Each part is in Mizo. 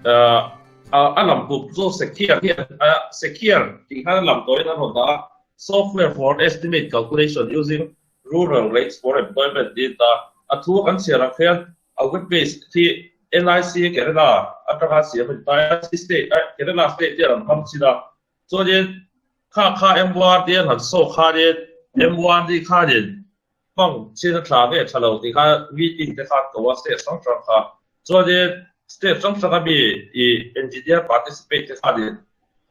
A lam kup chu Secure hian Secure tih khan a lam tawhin a rawn dah a, Software for Estimate Calculation Using Rural Rates for Employment tiin ta a thu kan chhiar ang khian a web page hi NIC Kerala atanga siam a ni ta a, NIC state Kerala state hian an hmang chin a, chuanin kha kha MYD an han saw khanin MYD khanin hmang chin a thla nge tha lo tih kha meeting te khan ko a state hrang hrang kha chuanin state hrang hrang a mi i engineer participate te khanin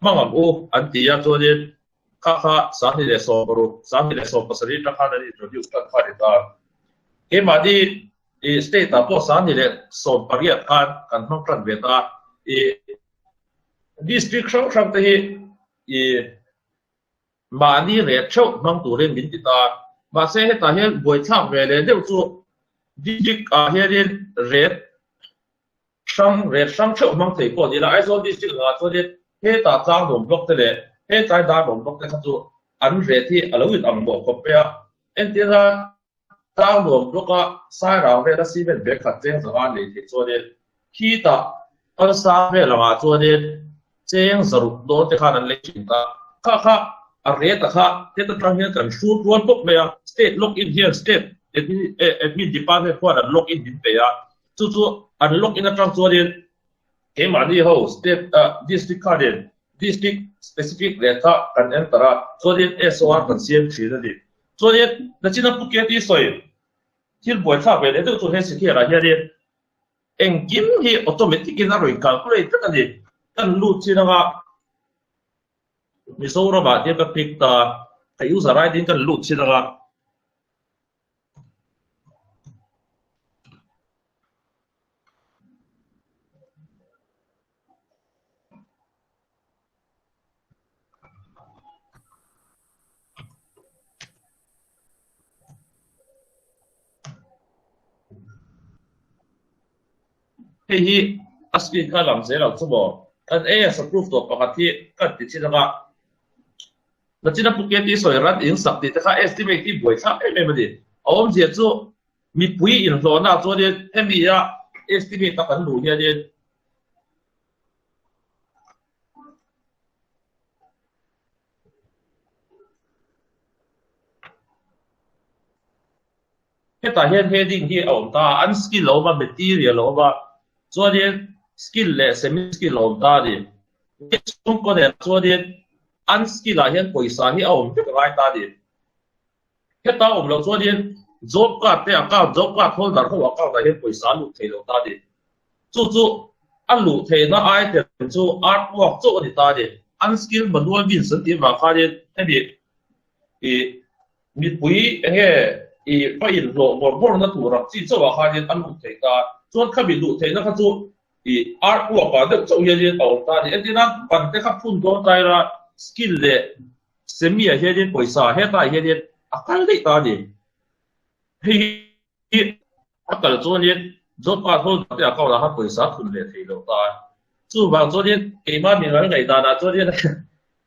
hmang ang u an ti a chuanin Kha kha 2016, 2017 atang khan an introduce tan kha a ni ta. Keimahni i state ah pawh 2018 khan kan hmang tan ve ta. I district hrang hrang te hi i mahni reh theuh hmang turin min ti ta. Mahse hetah hian buaithlak ve leh deuh chu district ah hianin ret Hrang ret hrang theuh hmang thei pawh ni la, Aizawl District lakah chuanin hetah Tlangnuam Block te leh hetlai Darnuam Block te kha chu an ret hi a lo in ang mawh khawp mai a. Entirna, Tlangnuam Block-a Sairang vela cement bag khat cheng zanga nei thei chuanin khitah Palsang vel angah chuanin cheng zaruk dawn te khan an lei thin ta. Kha kha a ret a kha heta tang hian kan hrut rual pawp mai a, State log in hian State Admin Department khuan an log in min pe a, Chu chu an log in atang chuanin keimahni ho state district khanin district specific rate kha kan enter a, chuanin SOR kan siam thin a ni. Chuanin nachina Pu Keti sawi thil buaithlak ve leh deuh chu he sikhiar ah hianin engkim hi automatic in a rawn calculate vek a ni. Kan lut chin anga Mizoram ah hian ka click ta, ka user ID in kan lut chin anga. Hei hi a screen kha lang zel ang chu maw? Kan AS approve tawh pakhat hi kan ti chin anga Nachina Phuket i sawi ran in sak tih te kha estimate hi buaithlak em em a ni. A awmzia chu mipui inhlawhna chuanin hemi a estimate a kan luh hianin Hetah hian heading hi a awm ta a, unskill a awm a, material a awm a, chuanin skill leh semi skill a awm ta a ni. Chhungkaw nen chuanin unskill ah hian pawisa hi a awm vek a ngai ta a ni. Heta awm loh chuanin job card te account, job card holder ho account ah hian pawisa a lut thei lo ta a ni. Chu chu a luh theihna item chu artwork chauh a ni ta a ni. Unskill manual means an tih avang khanin hemi ih Mipui enge i va inhlawh bawrh bawrhna tur ang chi chauh ah khanin a lut thei ta. Chuan khami luh theihna kha chu i art work ah deuh chauh hianin a awm ta a ni. Entirna ban te kha phun dawn ta ila skill leh semi ah hianin pawisa hetah hianin a kal daih ta a ni. Hei hi a kal chuanin job card holder te account ah khan pawisa a thun leh thei lo ta a. Chuvang chuanin keimah mi ngal ngaih danah chuanin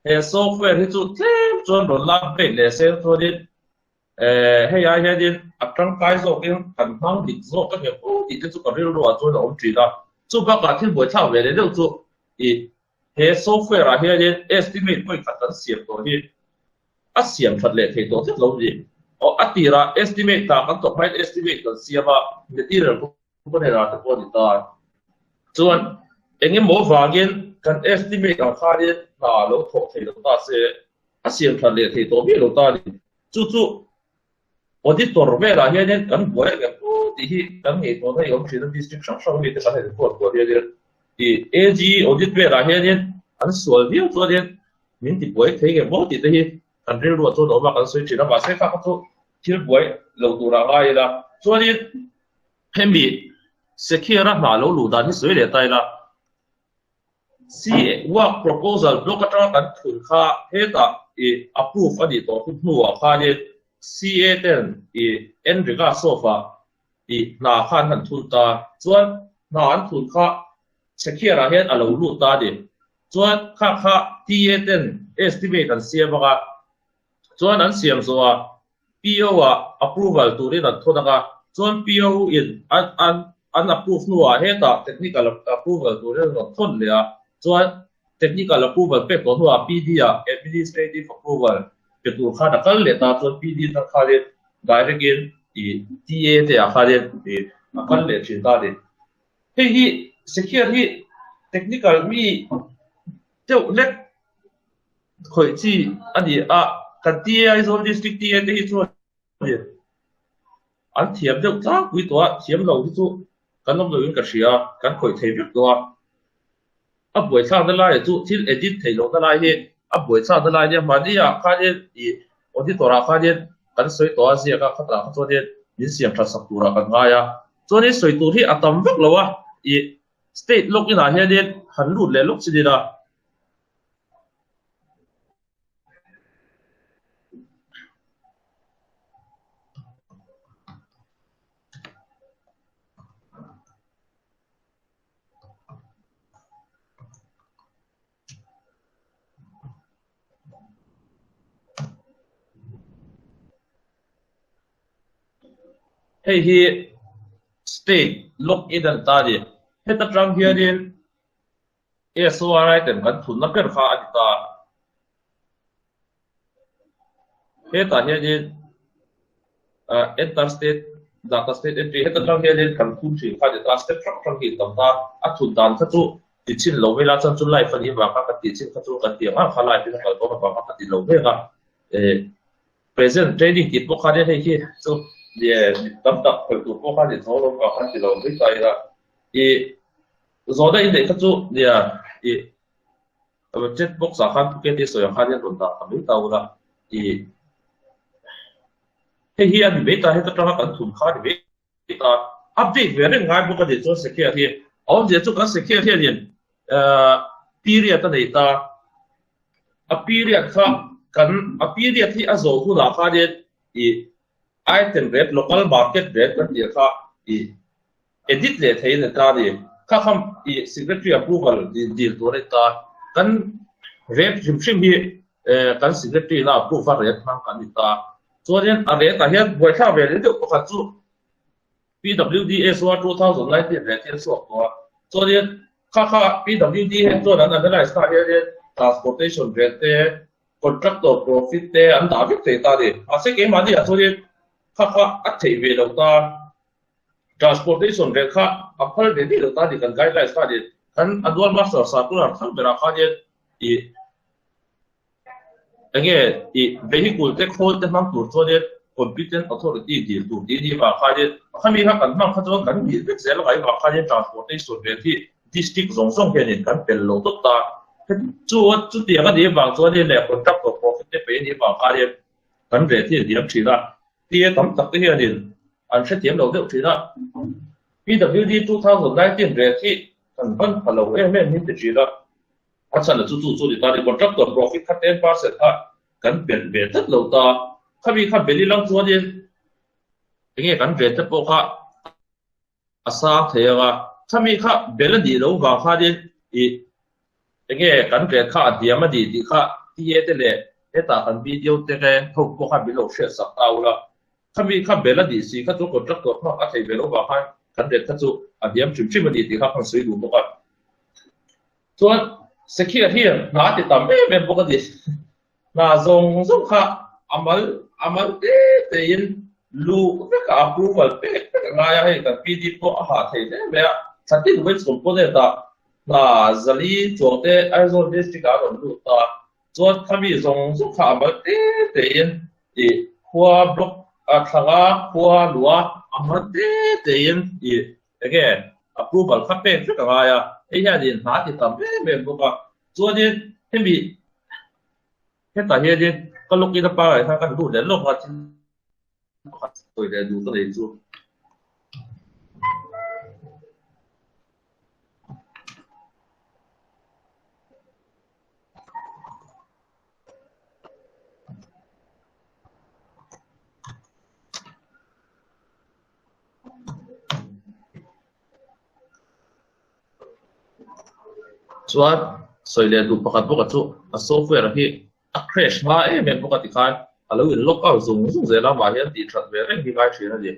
he software hi chu tlem chuan rawn la upgrade leh se chuanin hei ai hianin a tangkai zawkin kan hmang dik zawk a ngem aw tih te chu ka rilru ah chuan a awm thin a. Chu bakah thil buaithlak ve leh deuh chu i he software ah hianin estimate pawhin khat kan siam tawh hi a siam that leh thei tawh tlat lo a ni. Aw a tirah estimate ta kan tawp hmain estimate kan siam a, material component ah te pawh a ni ta. Chuan eng emaw vangin kan estimate ang khanin hna lo thawh thei lo ta se a siam that leh thei tawh miah lo ta a ni. Chu chu Auditor velah hianin kan buai ang em aw tih hi kan ngaihtuahna hi a awm thin a, district hrang hrang mite kan han inhuat kual hianin ih AG audit velah hianin an sual viau chuanin min ti buai thei ngem aw tih te hi kan rilruah chuan a awm a, kan sawi thin a, mahse kha kha chu thil buai lo turah ngai ila. Chuanin hemi Sekhira hna lo luh dan hi sawi leh ta ila. C Work proposal block atanga kan thun kha hetah i approve a nih tawh hnu hnuah khanin CA ten i Enrica Sofa i hna kha an han thun ta. Chuan hna an thun kha Chhekhiarah hian a lo lut ta a ni. Chuan kha kha TA ten estimate an siam ang a, chuan an siam zawhah PO ah approval turin an thawn ang a, chuan PO in an an. an approve hnuah hetah technical approval tur hian rawn thawn leh a, chuan technical approval pek tawh hnuah PD ah administrative approval pe tur khan a kal leh ta chuan PD tan khanin direct in ih TA te ah khanin ih a kal leh thin ta a ni. Hei hi secure hi technical mi deuh lek khawih chi a ni a, kan TA Aizawl District TA te hi chuan An thiam deuh tlangpui tawh a, thiam lo hi chu kan awm loin ka hria, kan khawih thei vek tawh a. A buaithlakna laiah chu thil edit theih lohna lai hi a buaithlakna lai nia, mahniah khanin ih auditor ah khanin kan sawi tawh a ziak a, khatah kha chuanin min siam that sak turah kan ngai a. Chuanin sawi tur hi a tam vek lo a, ih state login ah hianin han lut leh lawk chin ila. Hei hi state log in a ni ta a ni. Heta tang hianin SORI ten kan thunna ber kha a ni ta. Hetah hianin enter state data state entry heta tang hianin kan thun thin kha a ni ta. Step hrang hrang hi tam ta. A thun dan kha chu ti chin lo vela chuan chu live a nih avang kha ka tih chin kha chu kan tih ang ang kha live in a kal dawn avang kha ka ti lo vek a. Present training tih pawh kha nia hei hi chu tam tak khawih tur pawh kha ni tho lo avang khan ti lo mai ta ila. Ih Zawhna inneih kha chu nia ih chat box ah khan Phuket te sawi ang khan hian rawn dah ta mai ta ula ih hei hi a ni mai ta heta tanga kan thun kha a ni mai ta update ve reng ngai bawk a nih chuan Sekhia hi a awmzia chu kan Sekhia hianin period a nei ta a period kha kan a period hi a zawh hunah khanin ih item rate local market rate kan tih kha ih Edit leh thei a ni ta a ni. Kha kha i secretary approval dil tur a ni ta. Kan rate hrim hrim hi kan secretary ina approve a rate hmang kan ni ta. Chuanin a rate ah hian buaithlak ve leh deuh pakhat chu PWDSY 2019 rate hi a chhuak tawh a. Chuanin kha kha PWD hian chuan an analyse na ah hianin transportation rate te, contractor profit te an dah vek thei ta a ni. Mahse keimahni ah chuanin kha kha a theih ve lo ta. Transportation rel kha a phal ve daih lo ta ni kan guidelines kha ni kan annual master circular thar berah khan hian ih enge ih vehicle te khawl te hmang tur chuan hian competent authority dil tur tih ni vang khan hian khami kha kan hmang kha chuan kan dil vek zel a ngai vang khan hian transportation rel hi district zawng zawng hianin kan pel lo tawp ta chu chutiang a nih vang chuan hian leh contractor profit te pe a nih vang khan hian kan rel hi a hniam thin a. Tia tam tak te hianin an hrethiam lo deuh thin a. PWD 2019 rate hi kan ban pha lo em em hi ti thin a. A chhan a chu chu chu ni ta ni contractor profit kha 10% kha kan belh ve tlat lo ta. Khami kha belh ilang chuanin enge kan rate te pawh kha a sang thei ang a, khami kha bel a nih loh vang khanin ih enge kan rel kha a hniam a ni tih kha TA te leh hetah kan video te nge ho pawh khan min lo hriat sak ta ula, khami kha bel a nih si kha chu contractor hmang a thei ve loh vang khan kan rel kha chu a hniam hrim hrim a ni tih kha kan sawi duh bawk a. Chuan Sekhia hian hna a ti tam em em bawk a ni. Hna zawng zawng kha a mal a mal te tein luh vek a approval pek vek a ngai a, hei kan PD pawh a hah thei hle mai a, thla tin vawi chhum pawh net ah hna zali chuang te Aizawl district ah a rawn lut ta, chuan khami zawng zawng kha a mal te tein ih khua block a thlanga khua luh a a mal te tein ih enge approval kha pek vek a ngai a, hei hianin hna a ti tam em em bawk a, chuanin hemi Hetah hianin ka lawkin a pangai khan ka duh leh lawk a, thil pakhat sawi leh duh ka nei chu. Chuan sawi leh duh pakhat bawk a chu a software hi a crash hma em em bawk a tikhan a lo in lock out zung zung zel a mah hian tih that ve reng hi ngai thin a ni.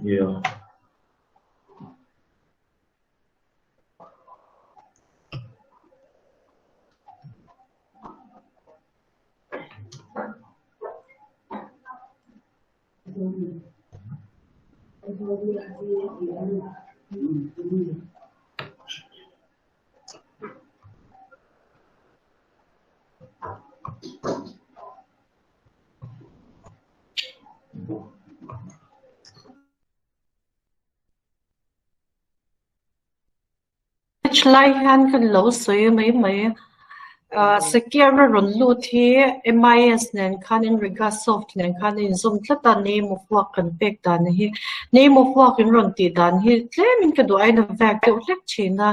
Yeah. Lai hian kan lo sawi mai mai. Secure a rawn lut hi MIS nen khan in Regasoft nen khan a inzawm tlat a, name of work kan pek dan hi. Name of work in rawn tih dan hi tlemin ka duh aiin a vek deuh hlek thin a.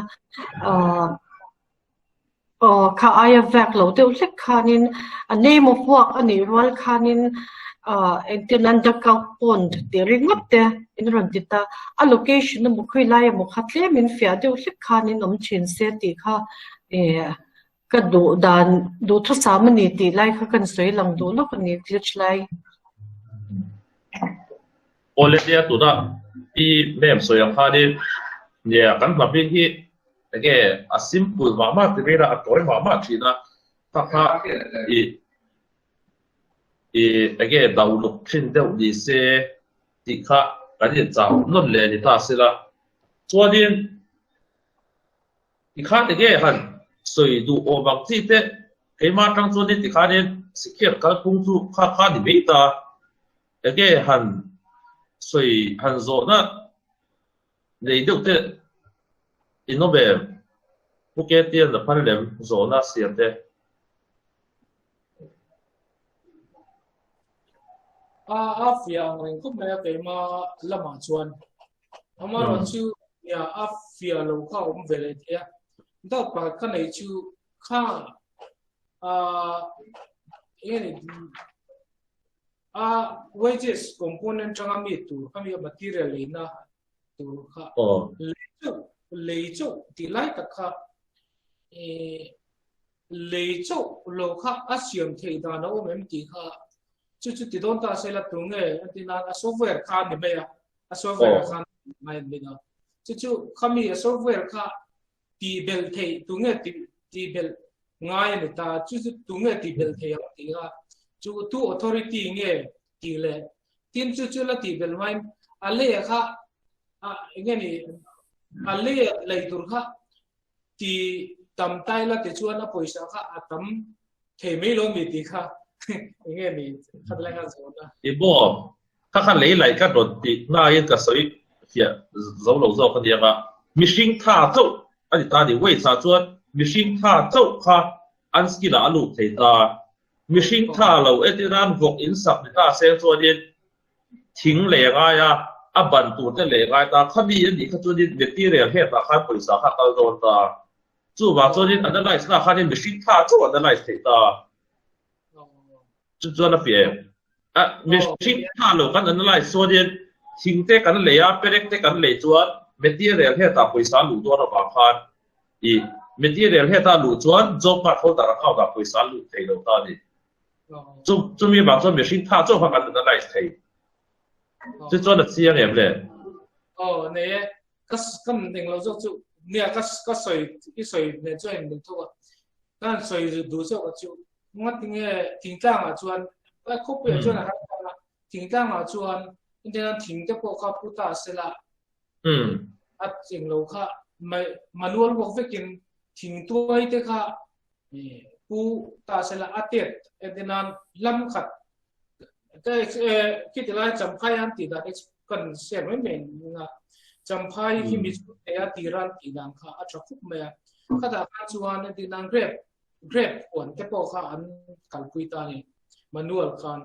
Aw, kha aia vek lo deuh hlek khanin a name of work a nih rual khanin ah engtin an dugout pond tih ringawt te in rawn ti ta. A location emaw khawi lai emaw kha tlemin fiah deuh hlek khanin awm thin se tih kha eh ka duh dan duhthusam a ni tih lai kha kan sawi lang duh lawk a ni glitch lai. Awle nia tuna i mem sawi ang khanin nia kan hna bik hi enge a simple mah mah ti mai la a tawi mah mah thin a kha kha i i enge download thin deuh ni se tih kha kan inchah nawn leh ni ta sela chuanin Tikhan enge han sawi duh awm ang chi te keimah atang chuanin tikhanin Sikhiat kalphung chu kha kha ni mai ta. Enge han sawi han zawhna nei deuh te in awm em? Pu Ketian a phal lem zawhna siam te. A a fiah ang reng khawp mai a keimah lamah chuan. Amaherawhchu nia a fiah lo kha a awm ve leh thei a. Doubt pakhat ka neih chu kha eng nge ni a wages component atanga mi tur kha mi a material leina tur kha lei chauh lei chauh tih lai tak kha lei chauh lo kha a siam theih dan a awm em tih kha chu chu ti dawn ta se la tu nge a ti nan a software kha a ni mai a a software khan ngai an bik a chu chu khami a software kha ti bel thei tu nge ti ti bel ngai ani ta chu chu tu nge ti bel thei ang ti kha chu tu authority nge ti le tin chu chu la ti bel mai a le kha a enge ni a le lei tur kha ti tam tai la ti chuan a pawisa kha a tam thei mai lo mi ti kha enge ni khat lai khan zawn a. I maw kha kha lei lai ka rawn tih nain ka sawi fiah zo lo zawk a nia nga mihring tha chauh a ni ta a ni wage ah chuan mihring tha chauh kha an skill ah a lut thei ta mihring tha lo etiran vawk in sak ni ta seng chuanin Thing leh ngai a, a ban tur te leh ngai ta, khami a nih kha chuanin material hetah khan pawisa kha a kal dawn ta. Chuvang chuanin analyse na khanin mihring tha chauh analyse theih ta. Chu chuan a fiah em? A, mihring tha lo kan analyse chuanin thing te kan lei a, perek te kan lei chuan material hetah pawisa a luh dawn avang khan i material heta a luh chuan job card holder account ah pawisa a lut thei lo ta a ni. Chu chumi vang chuan mihring tha chauh kha kan analyse thei. Chu chuan a chiang em le? Aw nei e, ka ka eng lo zawk chu nia ka ka sawi i sawi nen chuan in min thawk a. Ka han sawi duh zawk a chu ngatinge thingtlangah chuan khawpuiah chuan a har ta a, thingtlangah chuan entirnan thing te pawh kha pu ta sela a eng lo kha manual work vekin thingtuai te kha Pu ta sela a tet entinan lam khat ka khiti lai champhai an tih dan kan share mai mai nga champhai khi mi chu te a tiran tih dan kha a tha khawp mai a khata kha chuan entinan grape grape huan te pawh kha an kalpui ta ni manual khan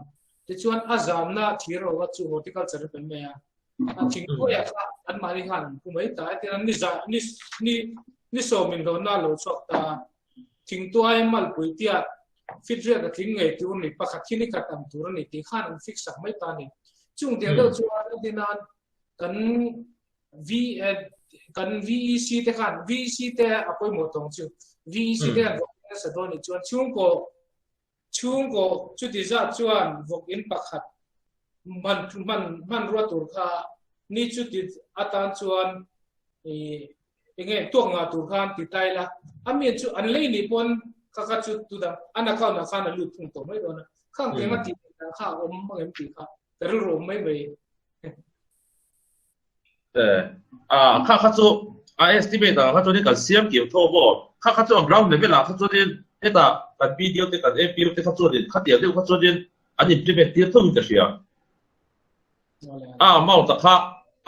tichuan a zamna thir ro chu horticulture kan mai a a thingpuia kha an mahni khan an pu mai ta etiang ni za ni ni ni sawmin lo na lo chhuak ta thingtuai malpui tiat fit riat a tling ngei tur ni pakhat hi ni khat ang tur ani tih khan an fix sak mai ta ni chung tiang deuh chuan dinan kan V kan VEC te khan VEC te a pawimawh tawng chu VEC te an vawk nasa dawn ni chuan chhungkaw chhungkaw chuti zat chuan vawk in pakhat. Man man man rua tur kha ni chu ti atan chuan i enge tuak nga tur khan ti tai la a mi chu an lei ni pon kha kha chu tu da an account ah khan a lut thung tawh mai dawn a khang te nga ti kha awm angem ti kha ka rilru awm mai mai. Eh, a kha kha chu a estimate ang kha chuanin kan siam kim tho maw? Kha kha chu a ground level ah kha chuanin hetah kan BDO te kan MPO te kha chuanin khatiang deuh kha chuanin an implement tir tho in ka hria. A amount a kha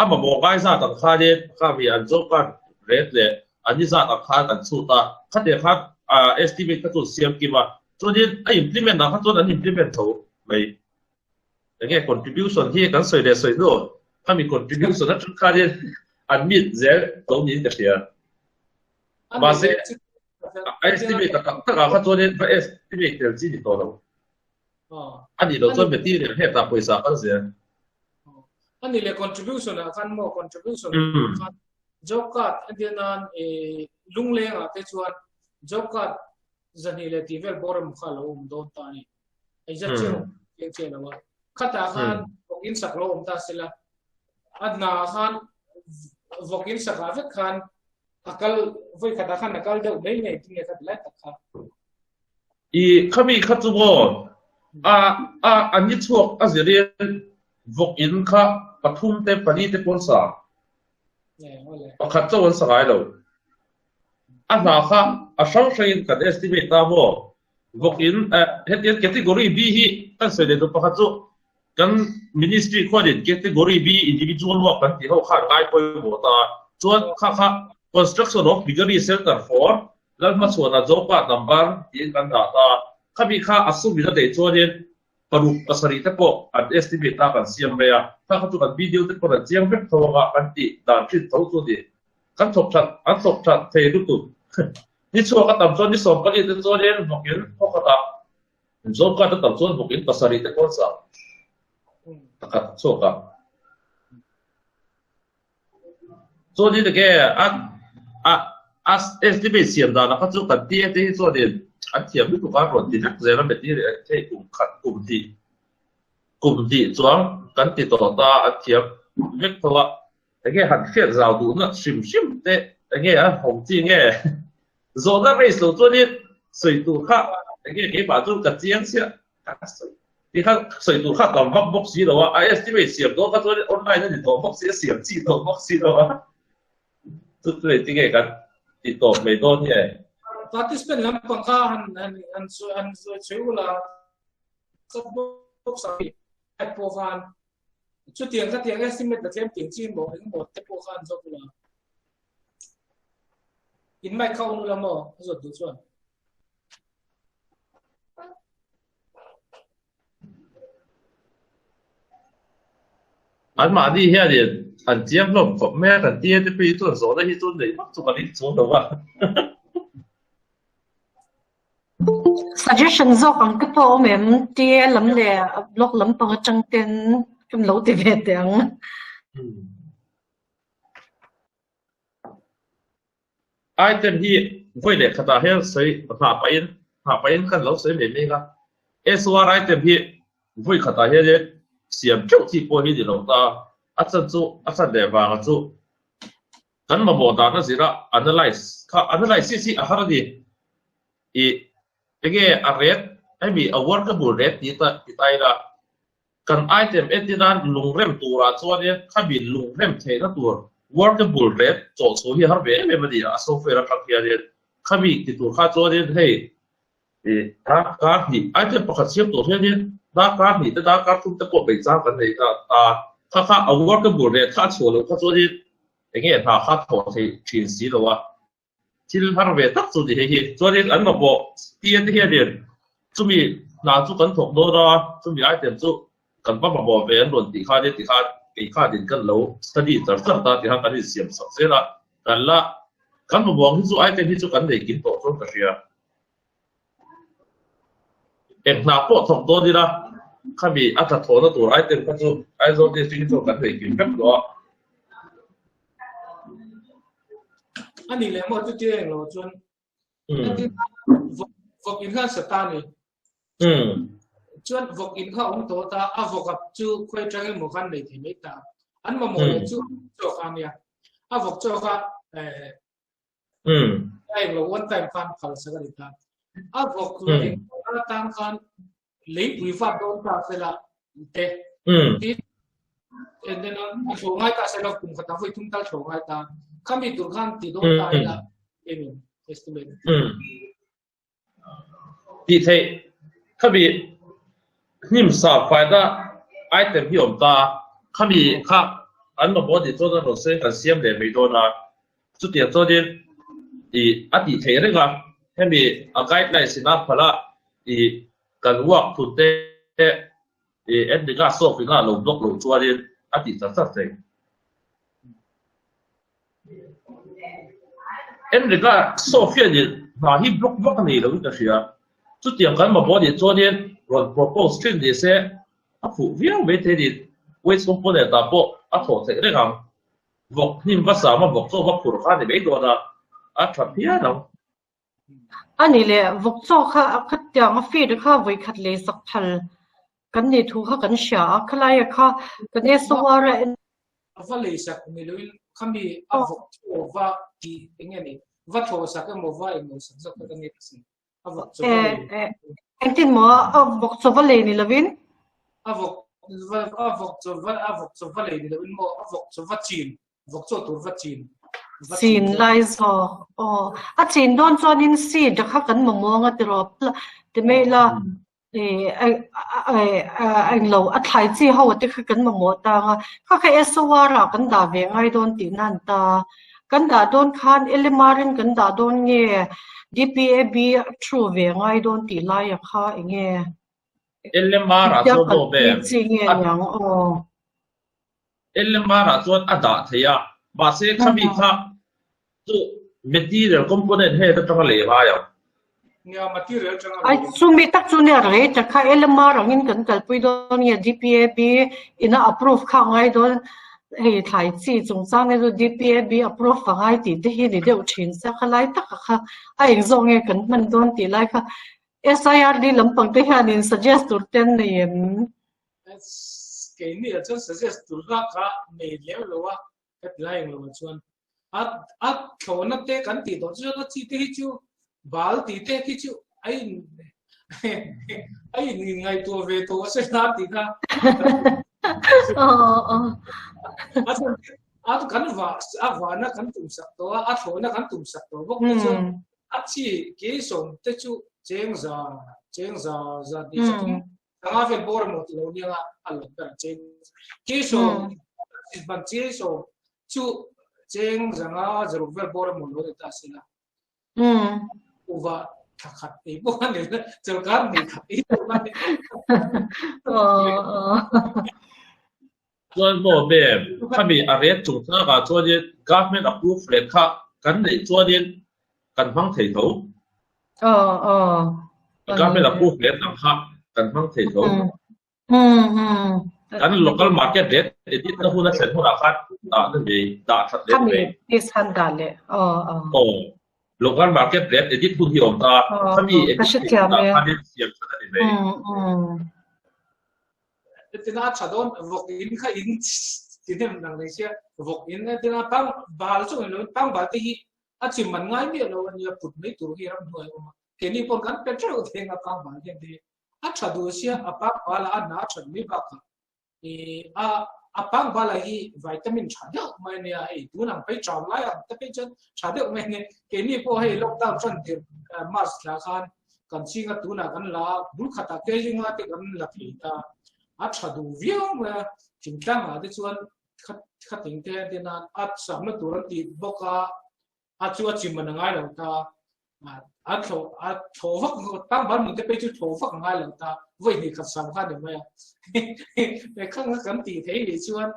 a mamawh ngai zat ang khanin kha mi an job card rate leh an ni zat ang khan an chhut a, khatiang khan a estimate kha chu an siam kim a, chuanin a implement ang kha chuan an implement tho mai. Enge contribution hi kan sawi leh sawi hnu khami contribution atang khanin an meet zel lo niin ka hria. Mahse a estimate tak tak ah kha chuanin va estimate tel chi ni tawh lo. A nih loh chuan material hetah pawisa kal zel. A nih leh contribution ah khan maw contribution khan job card entir nan lungleng ah te chuan job card zahnih leh tih vel bawr emaw kha a lo awm dawn ta a ni. Hei zat chiang chiang chiang lo a. Khatah khan vawk in sak lo awm ta sela. A hna khan vawk in sak ah vek khan a kal vawi khatah khan a kal deuh mai nge tinge kha ti lai tak kha. I khami kha chu maw a a an ni chhuak a zirin vawk in kha pathum te pali te pawn sa. Pakhat chauh an sa ngai lo. A hna kha a hrang hrangin kan estimate ta maw? Vawkin hetiang category B hi kan sawi leh duh pakhat chu kan ministry khuanin category B individual work kan tih ho khan ngai pawimawh ta a, chuan kha kha construction of piggery shelter for Lalhmachhuana Jopa number tiin kan dah ta a, khami kha a sumin a deih chuanin paruk pasarih te pawh an estimate a kan siam mai a, kha kha chu kan video te pawh an chiang vek tho anga kan tih dan thin tho chu a ni. Kan thawk that an thawk that thei lutuk. Ni chhuak a tam chuan ni 14 te chuanin vawkin khaw khatah job card a tam chuan vawkin pasarih te pawn sa pakhat chhuak a. Chuanin enge a a a estimate siam danah kha chu kan tia te hi chuanin an thiam lutuk a rawn ti vek zel a material hei kum khat kum hnih kum hnih chuang kan ti tawh ta an thiam vek tho a. Enge han hriat zau duhna hrim hrim te enge a hawng chi nge zawhna race lo chuanin sawi tur kha enge keimah chu ka chiang chiah ka sawi ti kha sawi tur kha tam vak bawk si lo a a estimate siam dawn kha chuanin online a ni tawh bawk si a siam chi tawh bawk si lo a chu chu engtin nge kan ti tawp mai dawn nge. Participant lampang kha han han han han sawi ula chat box ah pawh khan Chutiang kha tiang estimate la tlem tiang chi maw eng maw te pawh khan zawt ula. In mic kha on ula maw a zawt duh chuan. An mahni hianin an chiang hlawm khawp mai a kan tia te pawh hi chuan zawhna hi chu neih vak chu kan inchhung lo a. Suggestion zawk ang te pawh a awm em? TA lam leh blog lampang atang ten kan lo ti ve teh ang. Item hi vawi leh khatah hian sawi nghah pahin nghah pahin kan lo sawi mai mai a. SOR item hi vawi khatah hianin siam teuh chi pawh hi ni lo ta. A chan chu a chan leh vanga chu Kan mamawh dan a zir a, analyse kha analysis hi a har a ni. I enge a rate hemi a workable rate ti ta ti ta ila kan item entir nan lungrem turah chuanin khami lungrem theihna tur workable rate chawh chho hi a har ve em em a ni a, a software atang hianin khami ti tur kha chuanin hei i darkar hnih item pakhat siam tur hianin darkar hnih te darkar thum te pawh beih chang kan nei ta a, kha kha a workable rate kha a chhuah loh kha chuanin Enge hna kha thawh theih thin si lo a, thil har ve tak chu ni hei hi. Chuanin an mamawh tia te hianin chumi hna chu kan thawk dawn a, chumi item chu kan va mamawh ve an rawn tih khan ti khan kei khanin kan lo study char char ta ti khan kan insiam sak zel a, kan la kan mamawh ang hi chu item hi chu kan nei kim tawh chuan ka hria. Eng hna pawh thawk dawn ila, khami a tla thawhna tur item kha chu Aizawl District hi chuan kan nei kim vek tawh a. A nih leh maw chutia eng lo chuan vawk in hlan sa ta ni. Chuan vawk in kha awm tawh ta a vawk ap chu khawi atang emaw khan nei thei mai ta. An mamawh leh chu chaw kha ania. A vawk chaw kha eh a eng lo one time khan phal sak a ni ta. A vawk in atang khan leipui vat dawn ta sela te. Tin and then a thlawh ngai ta sela kum khat a vawi thum tal thlawh ngai ta. Khami tur khan ti dawn ta ila eng estimate. Tih theih khami hnim sa faina item hi awm ta, khami kha an mamawh anih chuan an rawn sawi kan siam leh mai dawn a, chutiang chuanin ih a tih theih reng a, hemi a guidelines in a phalh a ih kan work thun te ih ending a solve in a lo block loh chuanin a tih char char theih. Enrika Sophia nih hna hi block vak a nei loin ka hria. Chutiang kan mamawh nih chuanin rawn propose thin ni se a fuh viau mai thei ni. Waste component ah pawh a thawh theih reng ang. Vawk hnim va sam a vawk chaw va phur kha a ni mai dawn a, a tha phian ang. A ni le, vawk chaw kha a khatiang a feed kha vawikhat lei sak phal kan nih thu kha kan hria a, khalaia kha kan SOR a en. A va lei sak ni loin khami a vawk chaw va tih eng nge ni, va thlawh sak emaw va englo sak zawk kha ka nge ka sawi, a vawk chaw va lei. Engtin maw a vawk chaw va lei ni loin? A vawk a vawk chaw va a vawk chaw va lei ni loin maw a vawk chaw va chin Vawk chaw tur va chin. Chin lai zawk. Aw. A chin dawn chuanin seed kha kan mamawng a tiraw ti mai ila englo a thlai chi ho te kha kan mamawh tang a. Kha kha SOR ah kan dah ve ngai dawn tihna an ta. Kan dah dawn khan LMR in kan dah dawn nge DPAB through ve ngai dawn tih laia kha enge. LMR ah chuan maw be. Chi nge niang aw. LMR ah chuan a dah thei a, mahse khami kha chu material component head atanga lei ngai ang. Nia, material atanga lei. Ai, chumi tak chu nia rei tak kha LMR angin kan kalpui dawn nge DPAB ina approve kha ngai dawn hei thlai chi chungchang te chu DPAB approve a ngai tih te hi ni deuh thin sia kha lai taka kha a engzawk nge kan hman dawn tih lai kha SIRD lampang te hianin suggest tur te an nei em? Keini ah chuan suggest tur hlak kha nei lem lo a, ka ti lai englo ah chuan a a thlawhna te kan tih tawh chuan a chi te hi chu bal tih te khi chu a in a in ngaihtuah ve tawh a se na tih kha a chuan a kan va a vana kan tum sak tawh a a thlawhna kan tum sak tawh bawk te chuan a chi ke sawm te chu cheng za cheng za za ti sak Tanga vel bawr emaw ti lo nia a let ber cheng che so ban che so chu cheng zanga zaruk vel bawr emaw lo ni ta sela uva thakhat ei pawh ani chawlkar ni khat ei pawh ani Chuan maw mem khami a ret chungchang ah chuanin government approve leh kha kan neih chuanin kan hmang thei tho. Government approve leh dang kha kan hmang thei tho. Kan local market rate edit na hun a thlen hunah khan dah na mai, dah that leh mai. Aw, local market rate edit hun hi a awm ta, khami edit theih hunah khanin siam that a ni mai. Tina tha dawn vawk in kha in ti hnem nang nei sia vawk in tina pang bal chu lo pang bal te hi a chim man ngai mi lo ania put mai tur hi ram hnuai awm a keni pawh kan pe theuh theng a pang bal hian te a tha du sia a pang bal a na that mai bak e a a pang bal hi vitamin tha deuh mai ania hei tunang phei cham lai ang te phei chuan tha deuh mai ania keni pawh hei lockdown tran tir March thla khan kan chinga tunah kan la a, bul khatah kg nga te kan la thei ta, a tha duh viau mai a, thingtlangah te chuan khating te te nan a samna tur an tih bawk a, a chu a chim man a ngai lo ta, a thlawh a thlawh vak tang ban mun te pei chu thlawh vak a ngai lo ta, vawi hnih khat sam kha ni mai a, khang kan tih thei nih chuan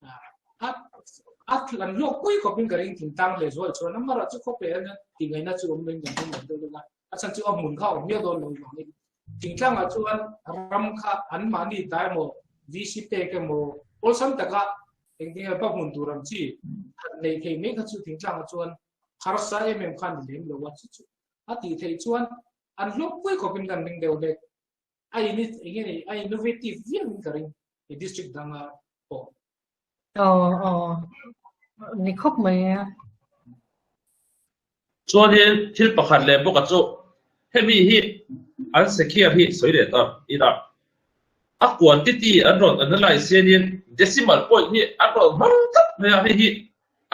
a a an hlawk pui khawpin ka ring thingtlang leh zual chuan amara chu khawp leh hian tih-ngaihna chu awm loin kan ring lo deuh deuh a, a chhan chu a hmun kha a awm miau dawn lo vangin thingtlangah chuan ram kha anmahni ta emaw VC pek emaw awlsam taka engtin nge pa hmun tur ang chi han neih theih mai kha chu thingtlangah chuan harsa em em kha a ni lem lo a, chu chu a tih theih chuan an hlawk pui khawpin kan ring deuh hlek. A in enge ni a innovative viau in ka ring i district danga pawh. Aw aw ni khawp mai a. Chuanin thil pakhat leh bawk a chu hemi hi an secure hi sawi leh ta ila a quantity an rawn analyse hianin decimal point hi an rawn hmang tlat mai a, hei hi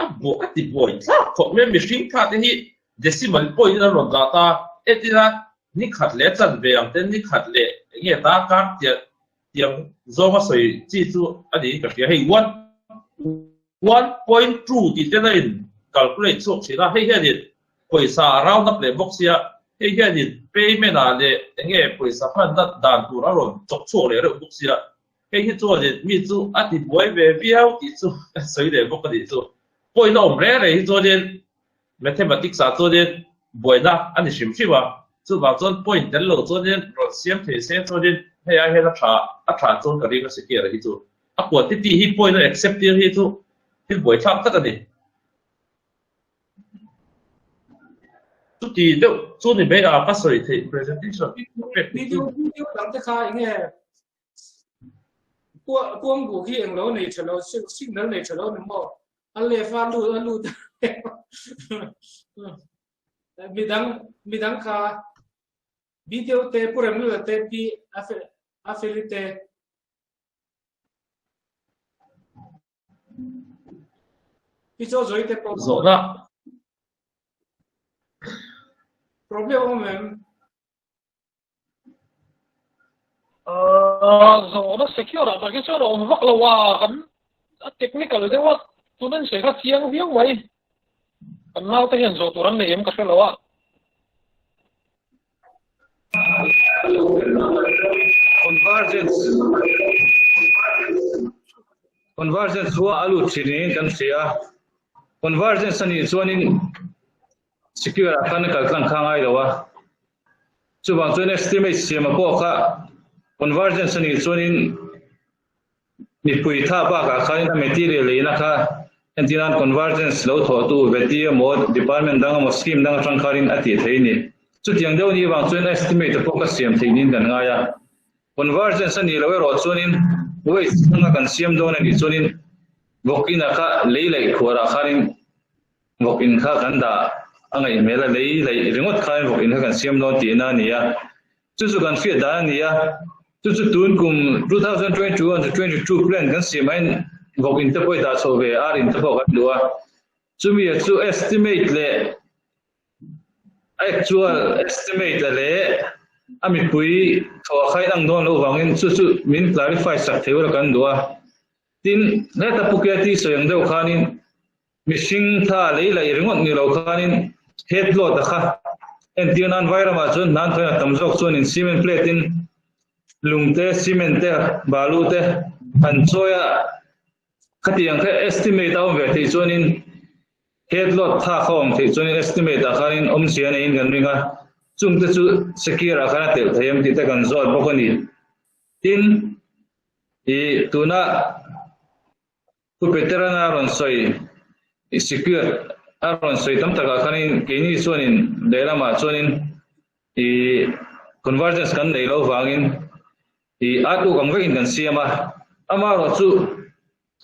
a buai a ti buai thlak khawp mai a, mihring thla te hi decimal point in an rawn dah ta entir a ni khat leh a chanve ang te ni khat leh eng nge ta kar tiang tiang zawnga sawi chi chu a niin ka hria hei one 1.2 tih ten a in calculate chhuak thin a, hei hianin pawisa a round up leh bawk sia, hei hianin payment ah leh enge pawisa hmanna dan tur a rawn chawk chhuak leh reuh bawk sia, hei hi chuanin mi chu a ti buai ve viau tih chu a sawi leh bawk a nih chu. Point a awm reng reng hi chuanin mathematics ah chuanin buaina a ni hrim hrim a, chuvang chuan point tel lo chuanin rawn siam thei se chuanin hei ai hian a tha a tha chuan ka ring a secure hi chu. A quantity hi point a accept tir hi chu thil buaithlak tak a ni. Chuti deuh chu ni mai a ka sawi theih presentation pek chu. Video video dang te kha enge puang bu khi eng lo nei tha lo signal nei tha lo ni maw a left a lut a lut midang midang kha video te purem lu te pi a feli te Pi chaw zawi te pawh. Zawhna. Problem awm em? Zawhna secure ah tak hi chuan a awm vak lo a, kan a technical deuh a, tuna an sawi kha chiang viau mai. Kan naute hian zawh tur an nei em ka hre lo a. Convergence Convergence chu a lut thin niin kan hria a, Convergence a nih chuanin secure ah khan a kal tlang kha ngai lo a, chuvang chuan estimate siama pawh kha Convergence a nih chuanin Mipui tha bakah khanin a material leina kha entir nan convergence lo thawhtu veti emaw department dang emaw scheme dang atang khanin a tih theih a ni. Chutiang deuh ni avang chuan estimate pawh ka siam theih niin kan ngai a. Convergence a nih loh erawh chuanin waste anga kan siam dawn a nih chuanin vawk inah kha lei laih khuarah khanin vawk in kha kan dah a ngaih hmel a, lei laih ringawt khanin vawk in kha kan siam dawn tihna a ni a. Chu chu kan hriat dan a ni a, chu chu tun kum 2021 to 22 plan kan siam ah hian vawk in te pawh i dah chhoh ve ar in te pawh kan duh a, chumi ah chu estimate leh actual estimate a leh a mipui thawh kha in ang dawn loh vangin chu chu min clarify sak thei ula kan duh a. Tin, heta Pu Keti sawi ang deuh khanin Mihring tha lei laih ringawt ni lo khanin head load a kha entir nan Vairamah chuan hnan thawn a tam zawk chuanin cement plate in lung te, cement te, balu te an chawi a, khatiang kha estimate a awm ve theih chuanin head load tha kha awm theih chuanin estimate ah khanin awmzia neiin kan ring a, chung te chu secure ah khan a telh thei em tih te kan zawt bawk a ni. Tin, ih tuna. Pu Peterana a rawn sawi i secure a rawn sawi tam takah khanin keini chuanin lehlamah chuanin i convergence kan nei lo vangin i artwork ang vekin kan siam a, amaherawh chu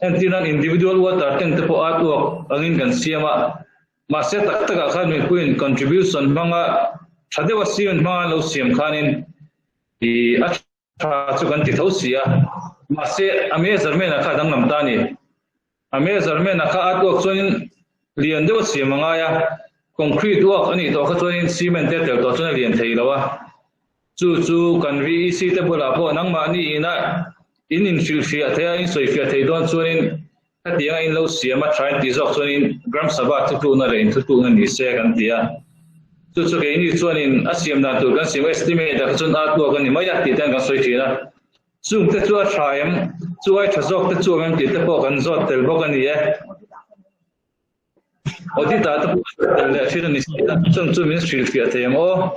entir nan individual water tank te pawh artwork angin kan siam a, mahse tak takah khan mipuiin contribution hmanga tha deuha cement hmanga an lo siam khanin i a Tha chu kan ti tho si a, mahse a measurement ah kha a danglam ta a ni. A measurement ah kha artwork chuanin lian deuh a siam a ngai a, concrete work a nih tawh kha chuanin cement te a tel tawh chuan a lian thei lo a. Chu chu kan VEC te bulah pawh nangmahni ina in inhrilhfiah thei a, in sawifiah thei dawn chuanin khatianga in lo siam a tha in tih zawk chuanin Gram Sabha thutlukna leh inthutlukna ni se kan ti a. Chu chu keini chuanin a siam dan tur kan siam estimate ah kha chuan artwork a ni mai a tih te an kan sawi thin a. Chung te chu a tha em, chu ai tha zawk te chu awm em tih te pawh kan zawt tel bawk a ni e. Audit ah te pawh zawt tel leh thin a ni si a, chung chu min hrilhfiah thei ang aw.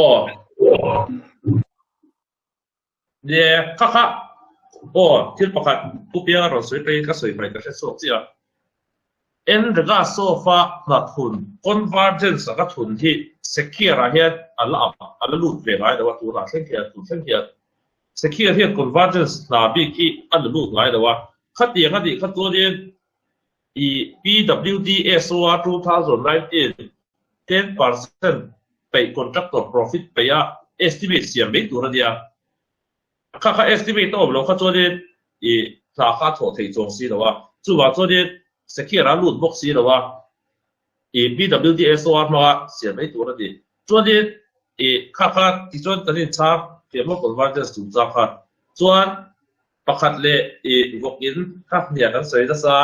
Aw. Ni e, kha kha aw thil pakhat Pu Pianga rawn sawi peiin ka sawi mai ka hre chhuak chiah a. Enrega sofa hna thun convergence anga thun hi Secure ah hian a la ap a la lut ve ngai lo a tunah thleng hian tun thleng hian Secure hian convergence hna bik hi a la lut ngai lo a, khatiang a nih kha chuanin i PWD SOR 2019 10% peih contractor profit peih a estimate siam mai tur a nia. Kha kha estimate a awm loh kha chuanin i hna kha a thawh theih chuang si lo a, chuvang chuanin Secure a lut bawk si lo a, i PWD SOR hmanga siam mai tur a ni. Chuanin i kha kha tichuan kan inchhang thiam a convergence chungchang kha chuan pakhat leh i vawk in kha hnia kan sawi nasa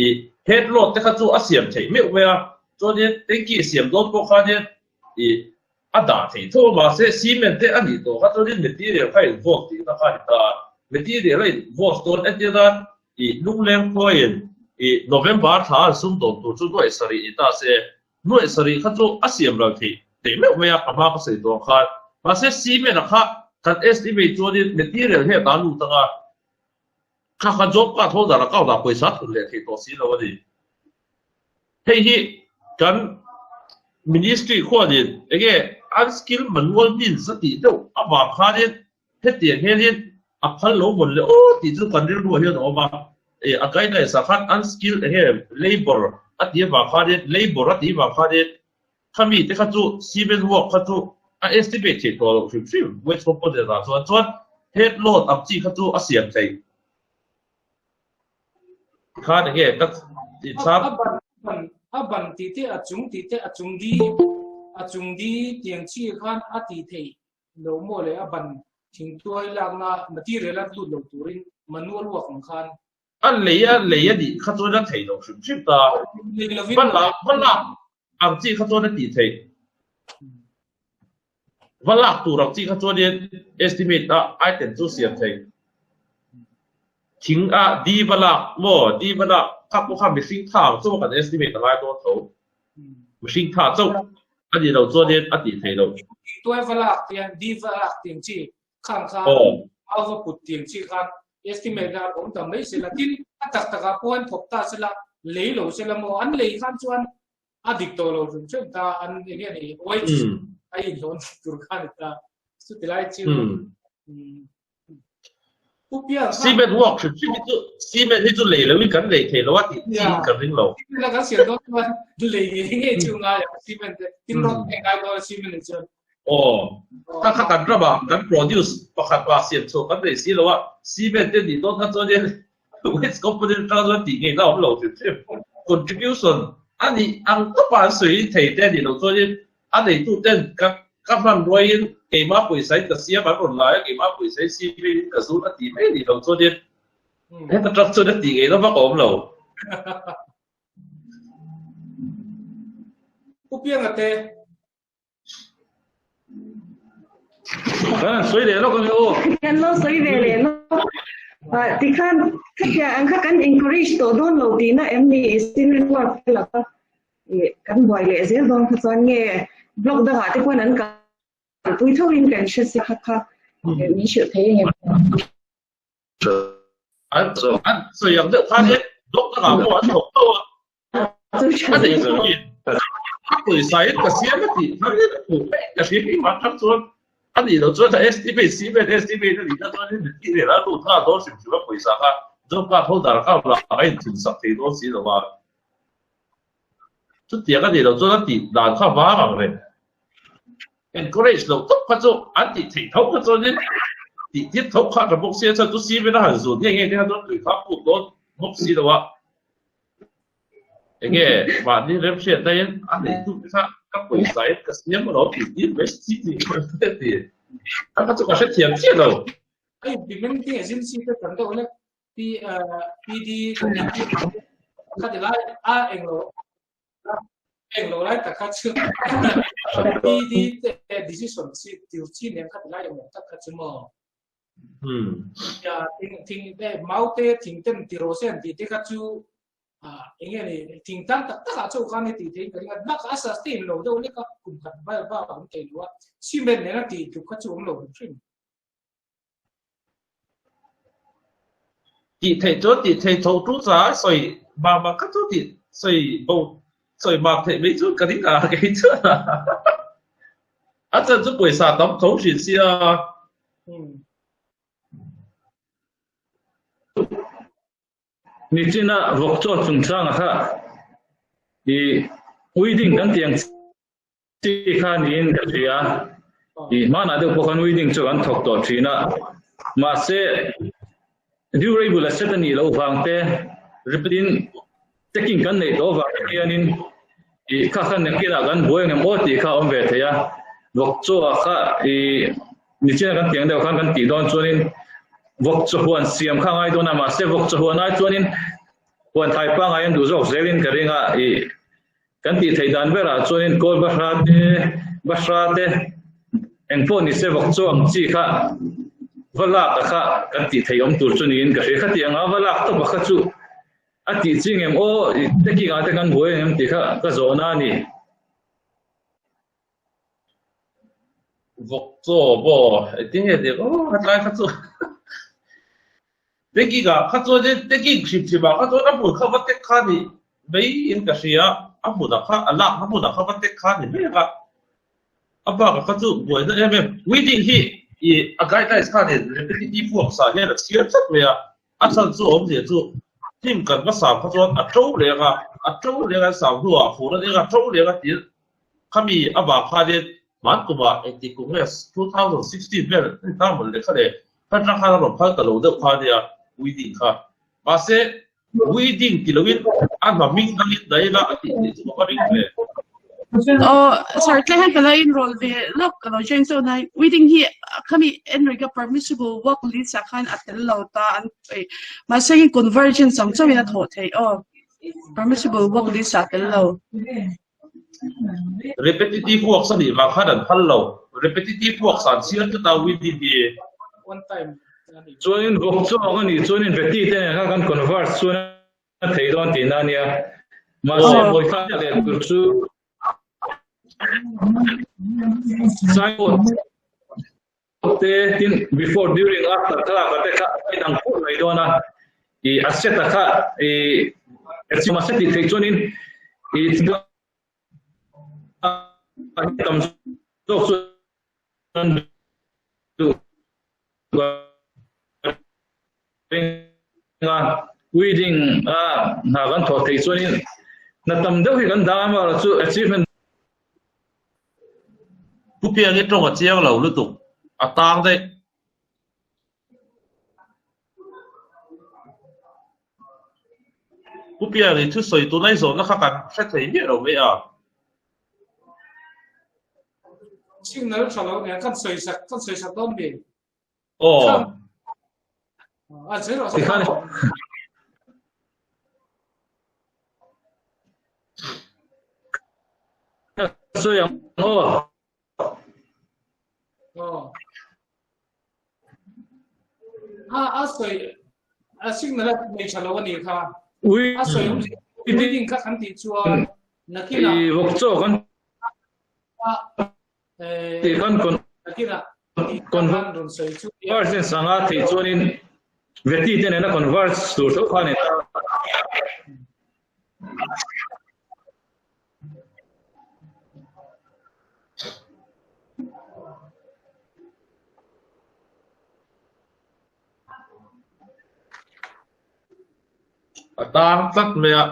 i head load te kha chu a siam theih meuh mai a, chuanin tanky siam dawn pawh khanin i a dah theih tho a, mahse cement te a nih tawh kha chuanin material kha involve tihna kha a ni ta a, material a involve dawn entir nan i lungleng khuaiin i November thla an sum dawn tur chu nuaih sarih ni ta se, nuaih sarih kha chu a siam ral theih theih meuh mai a, ka hma ka sawi tawh ang khan. Mahse cement a kha kan estimate chuanin material hian a lut ang a, kha kha job card holder account ah pawisa thun leh theih tawh si lo a ni. Hei hi kan ministry khuanin enge unskilled manual means a tih deuh avang khanin hetiang hianin a phal lo mawn le aw tih chu kan rilruah hian a awm a. A guidelines ah khan unskilled enge labour a tih avang khanin labour a tih avang khanin khami te kha chu cement work kha chu a estimate theih tawh loh hrim hrim wage component ah chuan chuan head load ang chi kha chu a siam theih. Khan enge ka ti chak. A ban ban a ban ti te a chung ti te a chung di a chung di tiang chi khan a ti thei lo maw le a ban thingtuai lakna material a lut lo turin manual work ang khan. A lei a lei a nih kha chuan a thei lo hrim hrim ta. Lei lovin. Va lak va lak ang chi kha chuan a tih theih. Va lak tur ang chi kha chuanin estimate a item chu siam theih. Thing a di va lak maw di va lak kha pawh kha mihring tha ang chauh a kan estimate a ngai dawn tho. Mihring tha chauh a nih loh chuanin a tih theih loh. Tuai va lak tiang di va lak tiang chi khang kha au va put tiang chi khan estimate a awm ta mai sela tin a tak takah pawh an thawk ta sela lei lo sela maw an lei khan chuan a dik tawh lo hrim hrim ta an enge ni wage a in hlawn tur kha ni ta chu tilai chu Cement work hrim hrim hi chu cement hi chu lei lo in kan lei thei lo a tih chi in ka ring lo. Cement a kan siam dawn chuan lei ngei ngei chu ngai ang cement te tin rawt ngai ngai dawn cement ni chuan. Aw kha kha kan ram ah kan produce pakhat pa siam chhuah kan nei si lo a cement te nih dawn kha chuan in Waste component atang chuan tih ngeihna a awm lo hrim hrim. Contribution a nih ang tawpa an sawi thei te a nih loh chuanin a neitu ten ka ka hman ruaiin keimah pawisa in ka siam an rawn lai a, keimah pawisa in CV in ka zut a tih mai a nih loh chuanin heta tang chuan a tih ngeihna vak a awm lo. Pu Pianga te. Kan sawi leh lawk ange aw. Kan lo sawi ve leh lawk. Tikhan khatiang ang kha kan encourage tawh dawn lo tihna em ni cement work te laka kan buai leh zel dawn kha chuan nge block dangah te pawhin an kalpui tho in kan hre si kha kha min hrilh thei ange. An sawi ang deuh khan hian block dangah pawh an thawk tho a. A nei chuan a pawisa in ka siam a tih thar in a hmuh mai ka hria hi mah thar chuan a nih loh chuan a estimate cement estimate a nih na chuan in material a lut nghal dawn hrim hrim a pawisa kha job card holder account lah a inthun sak thei dawn si lo a chutiang a nih loh chuan a tih dan kha vang ang reng encourage loh tawp kha chu an tih theih tho kha chuan in tih tir tho kha a tha bawk sia chuan chu cement a han zut nge nge te kha chuan tui kha a put dawn bawk si lo a. Enge mahni remhriat daiin a neih duh te kha ka pawisa in ka siam alawm tih tir mai si tih ka hre ti. Kha kha chu ka hrethiam chiah lo. A implementing agency te tam deuh hlek P PD kha ti lai a englo englo lai tak kha chu PD te decision si tir chi nen kha ti lai englo tak kha chu maw. Ya thing thing te mau te thing tem ti ro sen ti te kha chu a enge ni thing tang tak tak ah chu khan ni ti thei ka ringa bak a sustain lo deuh lek a kum khat bai ba awm thei lo a cement nena ti tluk kha chu awm lo hrim hrim. Tih theih chuan tih theih tho tu cha sawi mah mah kha chu tih sawi bo sawi mah theih mai chu ka ring a kei chuan. A chan chu pawisa tam tho thin sia. Nichina vawk chaw chungchanga kha i weeding kan tih ang chi kha niin ka hria. I hmanah deuh pawh khan weeding chu kan thawk tawh thin a. Mahse durable asset a nih loh vang te tin checking kan neih tawh vang te hianin i kha khan nakinah kan buai ang em aw tih kha a awm ve thei a. Vawk chaw ah kha i Nichina kan tiang deuh khan kan tih dawn chuanin vawk chaw huan siam kha ngai dawn a, mahse vawk chaw huan ai chuanin huan thai pangai an duh zawk zelin ka ring a, ih kan tih theih dan berah chuanin kawl bahra te, bahra te engpawh ni se vawk chaw ang chi kha va lak a kha kan tih theih awm tur chu niin ka hria. Khati anga va lak tawp a kha chu a tih chi ngem aw, taking ah te kan buai ang em tih kha ka zawhna a ni. Vawk chaw maw engtin nge dik aw hetlai kha chu Taking ah kha chuan in taking hrim hrim ah kha chuan a hmun kha va tek kha ni mai in ka hria a hmun ah kha a lak na hmun ah kha va tek kha ni mai ang a a bak ah kha chu buaina em em weeding hi ih a guidelines khan in repetitive works ah hian a chhiar tlat mai a a chhan chu awmzia chu hnim kan va sam kha chuan a to leng a a to leng an sam hnuah fur a eng a to leng a tir Khami avang khanin hman kumah engtik kum nge 2016 vel hei ta mawlh leh kha le kha atang khan a rawn phal ta lo deuh kha ania weeding kha. Mahse weeding ti loin a hna hming dangin daih ila a tih tih chu ka va ring ve. Aw sir tlai hian ka lo inroll ve lawk ka lo join zawk nai weeding hi khami enrika permissible work list ah khan a tel lo ta an mahse hi convergence ang chauhin a thawh theih aw permissible work list ah tel lo. Repetitive works a nih vang khan an phal lo. Repetitive works an chhiar tlat a weeding hi. Chuanin vawk chawng a nih chuanin veti te nen khan kan convert chuan a thei dawn tihna a nia. Mahse bawiha leh tur chu signboard te tin before during after thlalak ah te kha a inang pur mai dawn a i a set a kha i a set tih theih chuanin i tam zawk chuan duh a weeding a hna kan thawh theih chuanin hna tam deuh hi kan dah a chu achievement Pu Piang hi tawng a chiang lo lutuk, a tang daih. Pu Piang hi thusawi tun aizawhna kha kan hre thei miah lo mai a. Signal tha lo nen kan sawi sak kan sawi sak dawn mi. Aw. A zir a Tikhan sawi ang aw. Aw. A a sawi a signal a nei tha lo a nih kha. Ui. A sawi awm weeding kha kan tih chuan nakinah I vawk chaw kan tih kan kon convergence anga theih chuanin veti te nena converge tur tho kha ni ta. A tang tlat mai a,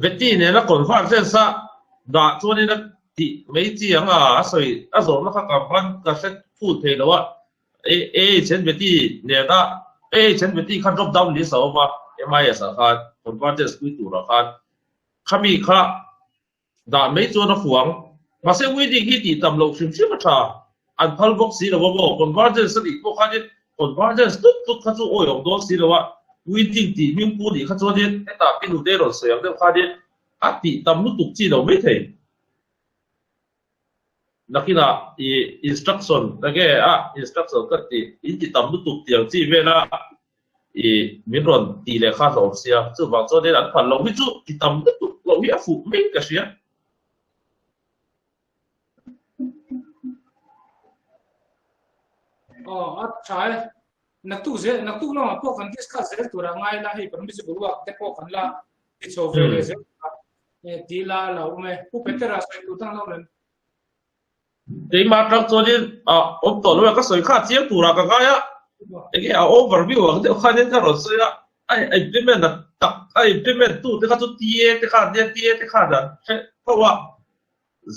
Veti nena convergence a dah chuanin a tih mai chi ang a, a sawi a zawhna kha ka van ka hre phut thei lo a, AH and Veti nena AH and Veti kha drop down list a awm a, MIS ah khan convergence pui turah khan khami kha Dah mai chuan a fuang. Mahse weeding hi tih tam loh hrim hrim a tha. An phal bawk si lo a maw? Convergence a nih pawh khanin convergence tut tut kha chu awi awm dawn si lo a. Weeding tih hming pu nih kha chuanin hetah pi nute rawn sawi ang deuh khanin a tih tam lutuk chi lo mai thei. Nakinah i instruction enge a instruction ka tih in ti tam lutuk tiang chi vela i min rawn tih leh kha hlawm sia chuvang chuanin an phal lo hi chu ti tam lutuk loh hi a fuh mai ka hria. Aw a tha e naktuk zel naktuk lamah pawh kan discuss zel tur a ngai la hei permissible work te pawh kan la ti chho ve leh zel e ti la lo awm e pu Petera sawi tur dang lo rem. Keimah atang chuanin a awm tawh lo a, ka sawi kha a chiang turah ka ngai a, enge a overview ang deuh khanin ka rawn sawi a, a implement a tak a implement tu te kha chu TA te khan nia TA te khan an hre tho a,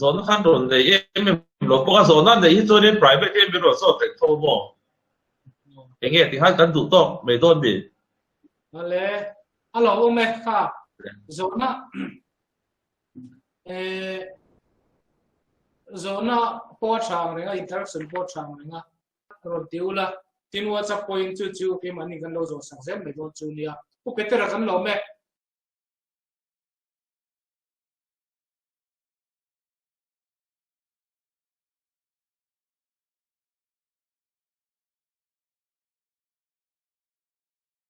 zawhna khan rawn nei em em lo bawk a, zawhna neih hi chuanin private hian min rawn zawt reng tho maw? Enge tikhan kan duh tawk mai dawn mi? Awle, a lo awm e kha zawhna eh zawhna pawh a tha ang reng a interaction pawh a tha ang reng a rawn ti ula tin whatsapp pawhin chu chu keimahni kan lo zawh sak zel mai dawn chu nia pu Petera kan lawm e.